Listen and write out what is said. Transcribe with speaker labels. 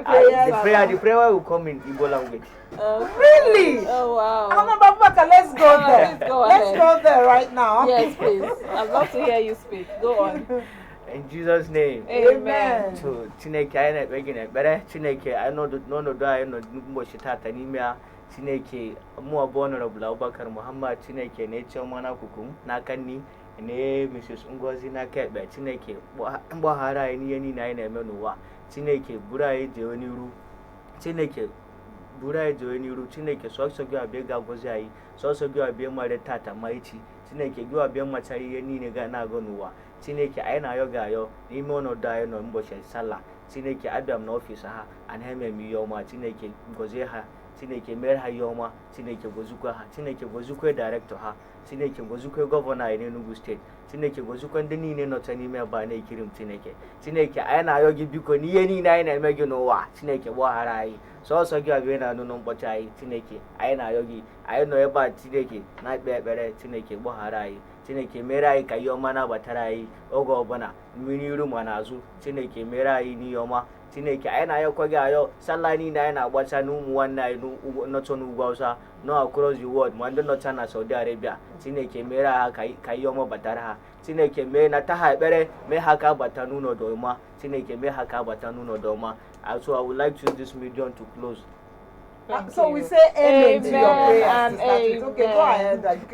Speaker 1: Prayers.
Speaker 2: The prayer will come in Igbo language.
Speaker 1: Really?
Speaker 3: Oh, wow.
Speaker 1: Honorable Abubakar, let's go there.
Speaker 3: Please go
Speaker 1: Let's
Speaker 3: ahead.
Speaker 1: Go there right now.
Speaker 3: Yes, please. I'd love to hear you speak. Go on.
Speaker 2: In Jesus' name.
Speaker 3: Amen.
Speaker 2: So Chineke, anyị na-ekpe gị n'ekpere. Chineke, anyị n'ọnọdụ anyị nọ n'ụbọchị tata n'ime ya, Chineke, mụ abụọ, Honorable Abubakar Muhammad, Chineke na-eche ọma n'akụkụ m n'aka nri na Mrs. Ngozi n'aka ekpe. Chineke, mgbaghara anyị n'ihe niile anyị na-eme n'ụwa. Chineke, buru anyị jee n'iru. Chineke, buru anyị jee n'iru. Chineke, sọsọ gị abịa ga-agọzi anyị, sọsọ gị abịa mara tata ma echi. Chineke, gị abịa machara ihe niile ga na-agụ n'ụwa. Chineke, anyị na-ayọ gị ayọ n'ime ọnọdụ anyị nọ ụbọchị Sallah. Chineke, abịa m n'ọfịs ha, anaghị m eme ihe ọma. Chineke, gọzie ha. Chineke, mere ha ihe ọma. Chineke, gọzikwa ha. Chineke, gọzikwa director ha. Chineke, gọzikwa governor anyị n'Enugu Steeti. Chineke, gọzikwa ndị niile nọcha n'ime ebe a na-ekiri m. Chineke, Chineke, anyị na-ayọ gị, biko, n'ihe niile anyị na-eme gị n'ụwa, Chineke, gbaghara anyị. Sọọsọ gị abịa na-anụ na mkpọchi anyị. Chineke, anyị na-ayọ gị, anyị nọ ebe a, Chineke, na-ekpe ekpere. Chineke, gbaghara anyị. Chineke, mere anyị ka ihe ọma na-abatara anyị oge ọbụla, mmiri iru ma n'azụ. Chineke, mere anyị n'ihe ọma. Chineke, anyị na-ayọkwa gị ayọ, Sallah niile anyị na-agbacha na ụmụ nwanne anyị nọcha n'ugwu Awụsa, nọ across the world, ma ndị nọcha na Saudi Arabia, Chineke, mere ha ka ihe ọma batara ha. Chineke, mee nata ha ekpere, mee ha ka abata n'ụlọdụ ọma. Chineke, mee ha ka abata n'ụlọdụ ọma. So I would like to use this medium to close.
Speaker 3: Thank
Speaker 1: So we
Speaker 3: you.
Speaker 1: say amen to your
Speaker 3: Amen
Speaker 1: prayers
Speaker 3: and
Speaker 1: to start with. Okay, go
Speaker 3: amen.
Speaker 1: ahead.